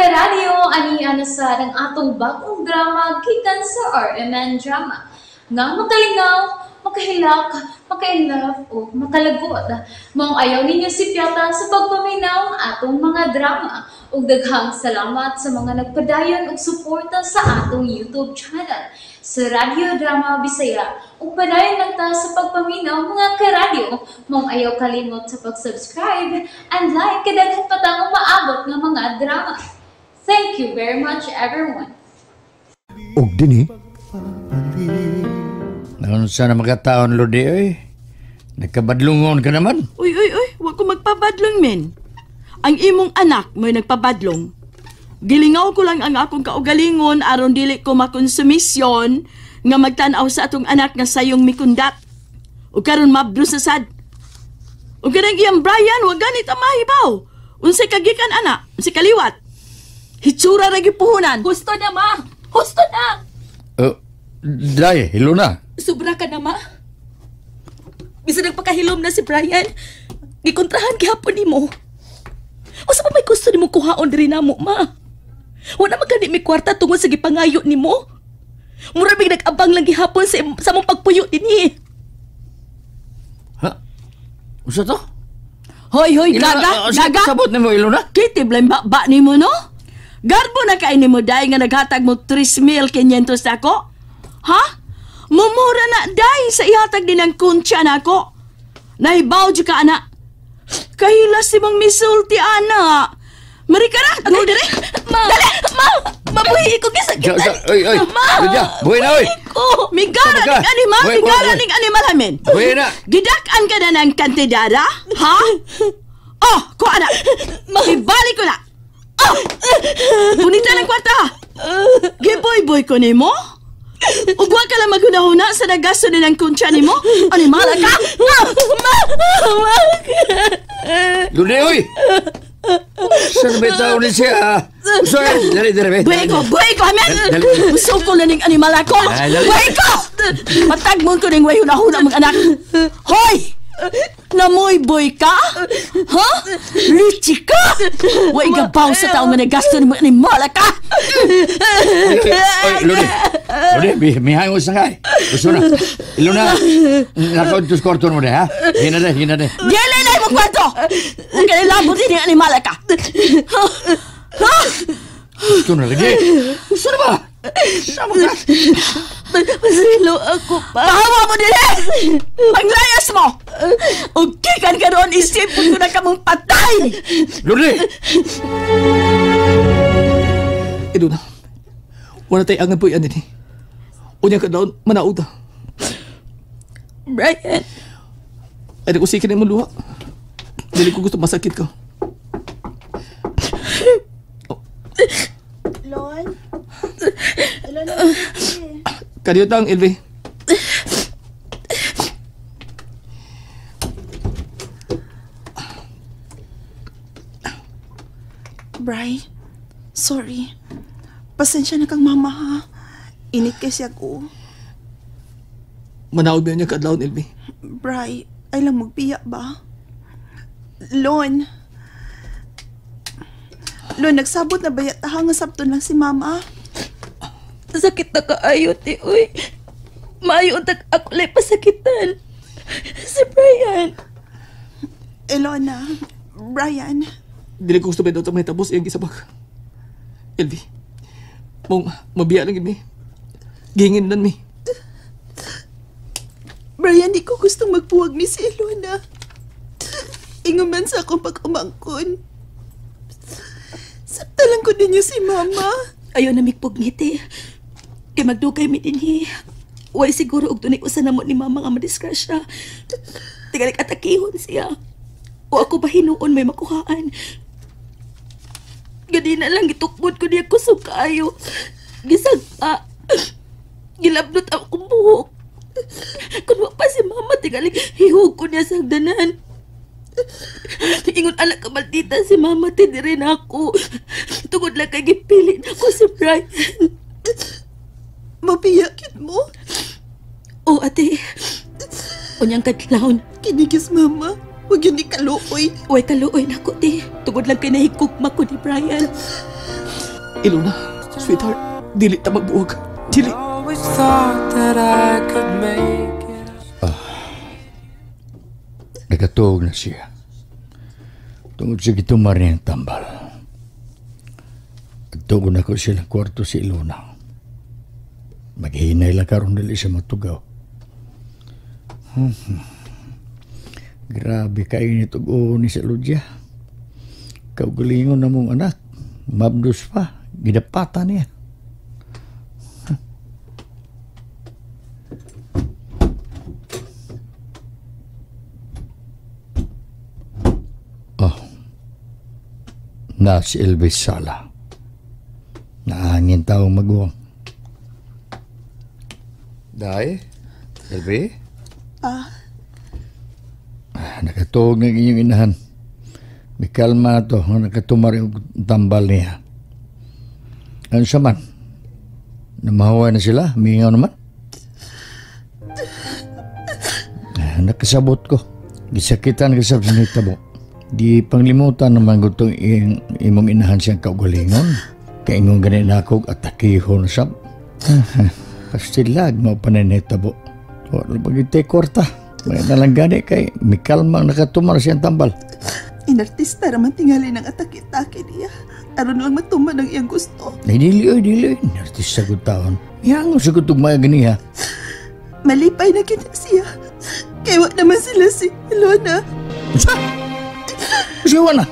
Karadyo, ani na sad ang atong bagong drama gikan sa RMN Drama nga makalingaw, makahilak, maka-inlove o makalagot. Maong ayaw ninyo sipyata sa pagpaminaw atong mga drama. Ug daghang salamat sa mga nagpadayon og suporta sa atong YouTube channel sa Radyo Drama Bisaya. Ug padayon lang ta sa pagpaminaw, mga karadyo. Maong ayaw kalimot sa pag-subscribe and like kay daghan pa tang umaabot nga mga drama. Thank you very much, everyone. Og dinhi Naunsa na makataon, Lodi, oy? Nagkabadlungon ka naman. Uy, uy, uy, wag ko magpabadlong, men. Ang imong anak mo'y nagpabadlong. Gilingaw ko lang ang akong kaugalingon aron dili ko makonsumisyon nga magtan-aw sa atong anak nga sayong mikundat. O karon mabdo sa sad. O kanang iyang Brian, wag ganit ang mahibaw. Unsay kagikan ana, unsay kaliwat. Hitsura ra gipuhunan. Husto na, ma! Husto na! Day, hilo na. Sobra ka na, ma. Bisan nagpakahilom na si Brian, gikontrahan gihapon nimo. Usa pa may gusto nimo kuhaon diri namo, ma? Wala man gani may kwarta tungod sa gipangayo nimo. Mura big nag-abang lang gihapon sa mong pagpuyo dinhi. Ha? Usa to? Hoy, hoy, Ilona, gaga, gaga. Sabot nimo, Ilona? Kitib lang ba, ba nimo, no? Garbo na kay nimo, day, nga naghatag mo 3,500 sa ako? Ha? Mumura na, day, sa ihatag din ang kuntya na ako. Nahibaw dyan ka, ana. Kahilas si mong misulti, ana. Marika na, okay. Dali. Ma! Dali! Ma! Mabuhi ko gisakitan. Ja, ja, oy, oy. Ma! Lydia, buhi na, oy. Ko! Migara Sabi ka. ning animal, Buhi, buhi, migara buhi. ning animal hamin. Buhi na. Gidak-an ka na ng kantidada, ha? Oh, ko ana. Ibalik ko na. Oh! Punita ng kwarta. Giboy-boy ko nimo? Ug wa ka lang maghuna-huna sa nagasto din ang kuntya nimo? Animala ka? Ma! Ma! Ma! Lodi, oy. Saan ba ito ni siya? Sorry, dali, dali, dali. Buhi ko, buhi ko, hamen! Dali, dali. Musukol na ning animal ako! Ay, dali. Buhi ko! Patagmon ko ning way huna-huna mga anak! Hoy! Namoy-boy ka? Ha? Lichi ka? Way gabaw sa taong nga nagasto ni mga animala ka! Oy, oy, Lodi. Lodi, mihangos na ka eh. Gusto na. Ilona, nakauntos kwarto mo na, ha? Hina na, hina na. Dili na imong kwarto! Huwag ka nilabot din ang animala ka! Ha? Ha? Gusto na lagi. Gusto na ba? Sama ka. Pasilo ako pa. Pahawa mo dili! Paglayas mo! Ug gikan ka doon, isipon ko na kamong patay! Lodi! Ilona, wala tayo angan po yan din eh. Unya ka daon, manaog ta. Brian, Ay, nakusikin mo luha. Dili ko gusto masakit ka. Lon? Ilon, Kadiyo tang, Elvi. Bri, sorry. Pasensya na kang mama ha. Init kasi ako. Manaog ba niya kadlawon, Elvi? Bri, ay lang magpiya ba? Lon. Lon, nagsabot na ba yata nga sabton lang si mama? Sakit na kaayo, ti, uy. Maayo untag ako lay pasakitan. Si Brian. Elona, Brian. Dili ko gusto ba daw may tapos iyang gisabak. Elvi, mong mabiya lang gid mi. Gihingin lang mi. Brian, di ko gusto magpuwag ni si Elona. Ingon man sa akong pag-umangkon. Sabtalan ko ninyo si mama. Ayaw na migpog ngiti. Kay magdugay mi dinhi. Way siguro og dunay usa namo ni mama nga madisgrasya. Tigalik atakihon siya. O ako ba hinuon may makuhaan. Ganina lang gitukmod ko niya kusog kaayo. Gisagpa. Gilabnot ang akong buhok. Kun wa pa si mama, tigalik hihug ko niya sa hagdanan. Ingon ala ka maldita si mama, tinire na ako. Tungod lang kay gipili na ako si Brian. Mapiyakit mo? Oh, ate. Unyang kadlawon. Kinigis mama. Huwag yun ni kaluoy. Uy, kaluoy na ko, te. Tungod lang kay nahigugma ko ni Brian. Ilona, sweetheart, dili ta magbuwag. Dili. Nakatuog na siya. Tungod sa gitumar niyang tambal. Tugon ako silang kwarto si Ilona. Maghinay lang karon dili siya matugaw. Grabe kainit og uho ni si Ludia. Kaugalingon na mong anak. Mabdos pa. Gidapatan niya. Oh. Na si Elvis Sala. Naangin taong maguwang. Day? Elvi? Pa? Nakatuog ng inyong inahan. May kalma to. Nakatumar yung tambal niya. Ano siya man? Namahawa na sila? Mingaw naman? Nakasabot ko. Gisakitan kasab sa nitabo. Di panglimutan naman gutong imong inahan siyang kaugalingon. Kaingong ganin ako at atakihon sab. Pastilag mo paninitabo. Wala pag-itay kwarta. May nalang gani kay mikalmang nakatumar siyang tambal. Inartista raman tingali ng atake-atake niya. Aron lang matuman ang iyang gusto. Ay, dili, oy, dili. Inartista ko taon. Iyangon sa kutog mga ganiha. Malipay na kita siya. Kaya wa naman sila si Ilona. Sa? Siya na?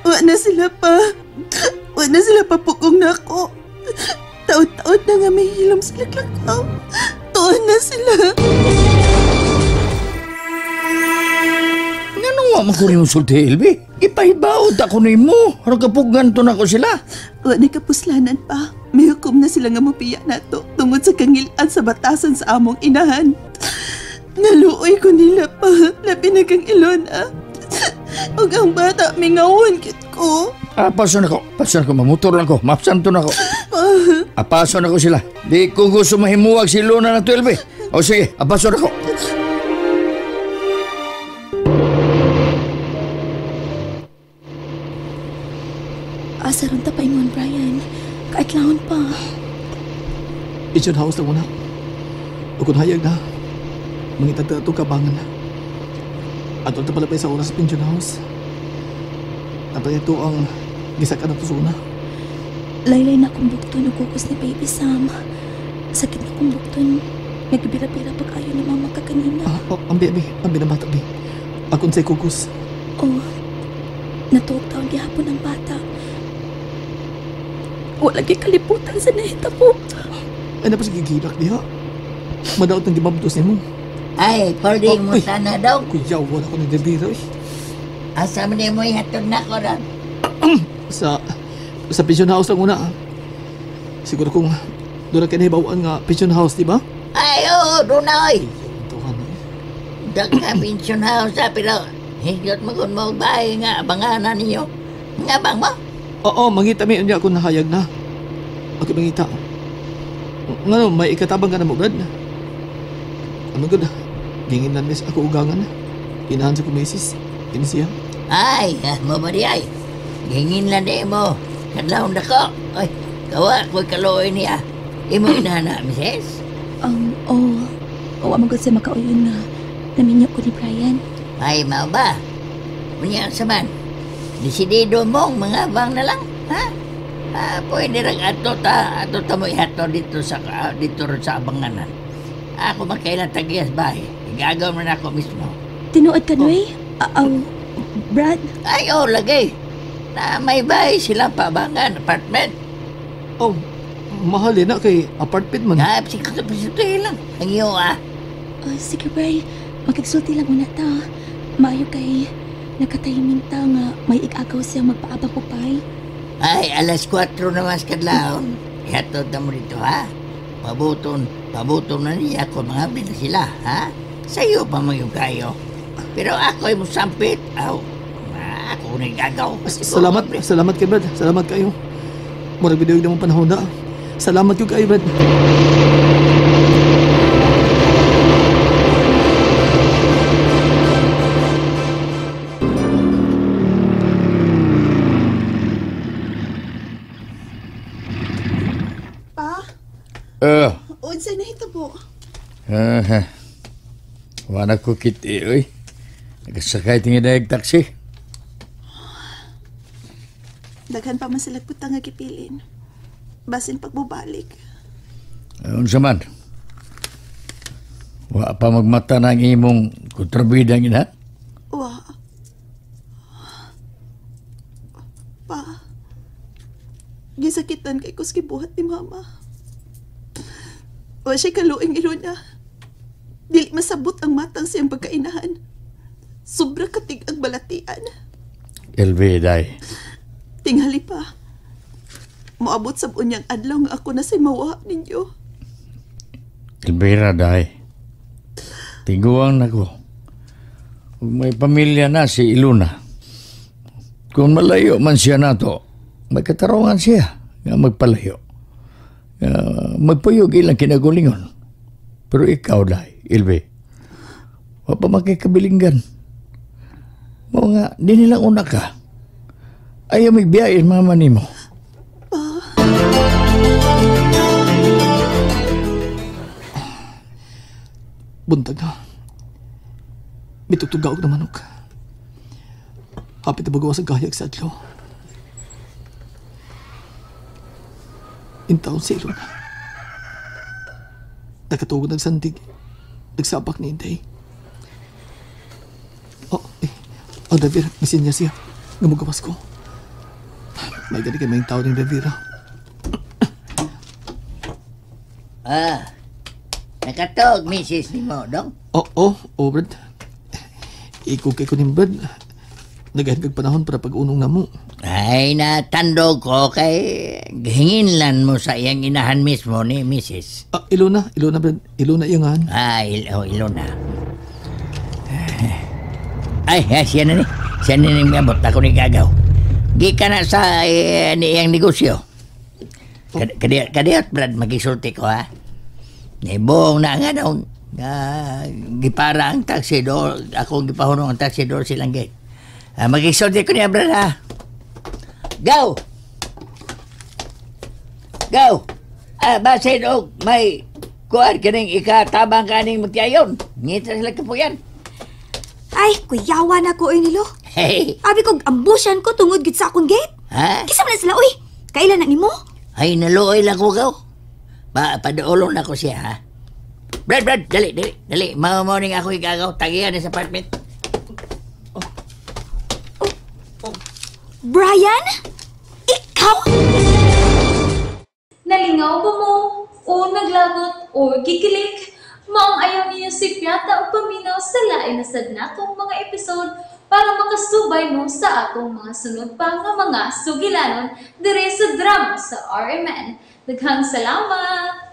Wa na sila pa. Wa na sila papukong na ako. Taot-taot na nga may hilom sila klakaw. Tuon na sila. Nga mo ko rin sulti, Elvi? Ipahibaot ako ni mo. Harang kapugan to na ko sila. Wa na kapuslanan pa. May hukom na sila nga mupiya na to tungod sa kangilan sa batasan sa among inahan. Naluoy ko nila pa. Labi na kang Ilona. Ug ang bata, mingawon kit ko. Apason ako. Pason ako. Mamotor lang ko. Mapsan to na ako. Apason ako sila. Di ko gusto mahimuwag si Luna na 12. O sige, apason ako. Asa ron ta paingon, Brian. Kaiklahon pa. Ition house lang muna. O kung hayag na, mangitag ta itong kabangan. Atol ta palapay sa oras sa pension house. Napay ito ang gisakan na to sa una. Laylay na akong bukton o kukos ni Baby Sam. Sakit na akong bukton. Nagbira-bira pag ayaw ni mama ka kanina. Ambi, ambi. Ambi na bata, ambi. Akon sa'y kukos. Oh, natuog taon gihapon ang bata. Wala kaliputan sa nahitabo. Ay, napos gigilak diha. Madaot ng gibabdos ni mo. Ay, pwede mo sana daw. Kuya, wala ko nagdebira eh. Asa man mo ihatod na ko ron? Sa pension house lang una. Siguro kung doon na kinahibawaan nga pension house, di ba? Ay, oo, doon na oy. Doon ka pension house, ha, pero higot mo kung mo bahay nga abanganan ninyo. Nga bang mo? Oo, mangita mi niya akong nahayag na. Ako mangita. Ngano, may ikatabang ka na mo, Brad? Ano gud? Gingin na miss ako ugangan. Inahan sa kumisis. Ini siya. Ay, mo ba di ay? Gingin lang di mo. Kadlawon na ko. Ay, kawa ko'y kaluoy niya. Imo inahan na, misis? Oo. Oo, magod siya makauyon nga. Naminyo ko ni Brian. Ay, mao ba? Unya sa man. Desidido mong mga bang na lang, ha? Ah, pwede rin ato ta mo ihato dito sa dito ron sa abanganan. Ako makailan tagiyas bahay. Igagaw man ako mismo. Tinuod ka, Noy? Aw, Brad? Ay, oh, lagay. Na may bahay silang paabangan, apartment. Oh, mahal din na kay apartment man. Ah, psikoto lang. Ang iyo, ah. Oh, sige, Bray. Magkagsulti lang muna ta. Maayo kay nakatahiming ta nga may igagaw siya magpaabang upay. Ay, 4:00 naman sa kadlawon. Ihatod na mo dito, ha? Pabuton na niya kung mga na sila, ha? Sa'yo pa mo yung kayo. Pero ako'y musampit. Aw, ako na igagaw. Salamat, salamat kay Brad. Salamat kayo. Murag bidiyog na mong panahon na. Salamat ko kayo, Brad. Unsay nahitabo? Wala ko kiti, oy. Nagasakay tingi dayag taxi. Daghan pa man sila putang nga gipilin. Basin pagbubalik. Unsa man? Wa pa magmata ng imong kontrabida ina? Wa. Pa. Gisakitan kay kus gibuhat ni mama. Wa siya kaluing Ilona. Dili masabot ang matang siyang pagkainahan. Sobra katig ang balatian. LB, day. Tingali pa. Moabot sa unyang adlaw nga ako na say mawa ninyo. Elvira, day. Tiguang na ko. Ug may pamilya na si Ilona. Kung malayo man siya nato, may katarungan siya nga magpalayo. Magpuyog ilang kinagulingon. Pero ikaw, day, Ilbe, wa pa makikabilinggan. Mao nga, di nilang una ka. Ayaw magbiyain mama nimo. Buntag na. Mitugtugaog na manok. Hapit na bagawas ang kahayag sa adlaw. Intaon si Ilona. Nakatugod ng sandig. Nagsapak ni Inday. Oh, eh. Oh, Davira, misin niya siya. Gumugawas ko. May gani kay may tao ng Davira. Ah, nakatog, misis ni mo, dong? Oo, oh, Brad. Ikaw kay kunin, Brad. Nagahin kag panahon para pag-unong na mo. Ay, natandog ko kay hinginlan mo sa iyang inahan mismo ni misis. Ah, Ilona, Ilona, Brad. Ilona iyangan. Ah, Ilona. Ay, siya na ni. Siya na ni mga abot. Ako ni Gagaw. Di ka na sa ni iyang negosyo. Kadiyot, Brad, magisulti ko, ha? Nibong na nga daw. Gipara ang taxi do. Ako gipahunong ang taxi do silang gate. Magisulti ko niya, Brad, ha? Go! Go! Basin og may kuan kaning ikatabang kaning magtiayon. Ngita sila kapuyan. Ay, kuyawa na ko, oy nilo. Hey. Abi kog ambusyan ko tungod gid sa akong gate. Ha? Kisa man sila, uy. Kailan na nimo? Ay, naluoy lang ko, gaw. Paduolong na ko siya, ha? Brad, Brad, dali, dali, dali. Mao-morning ako igagaw. Tagiyan sa apartment. Oh. Oh. Brian? Ikaw? Nalingaw ba mo? O naglagot? O gikilig? Maong ayaw niyo si Piata o paminaw sa lain na sad natong mga episode para makasubay mo sa atong mga sunod pa nga mga sugilanon dire sa drama sa RMN. Daghang salamat!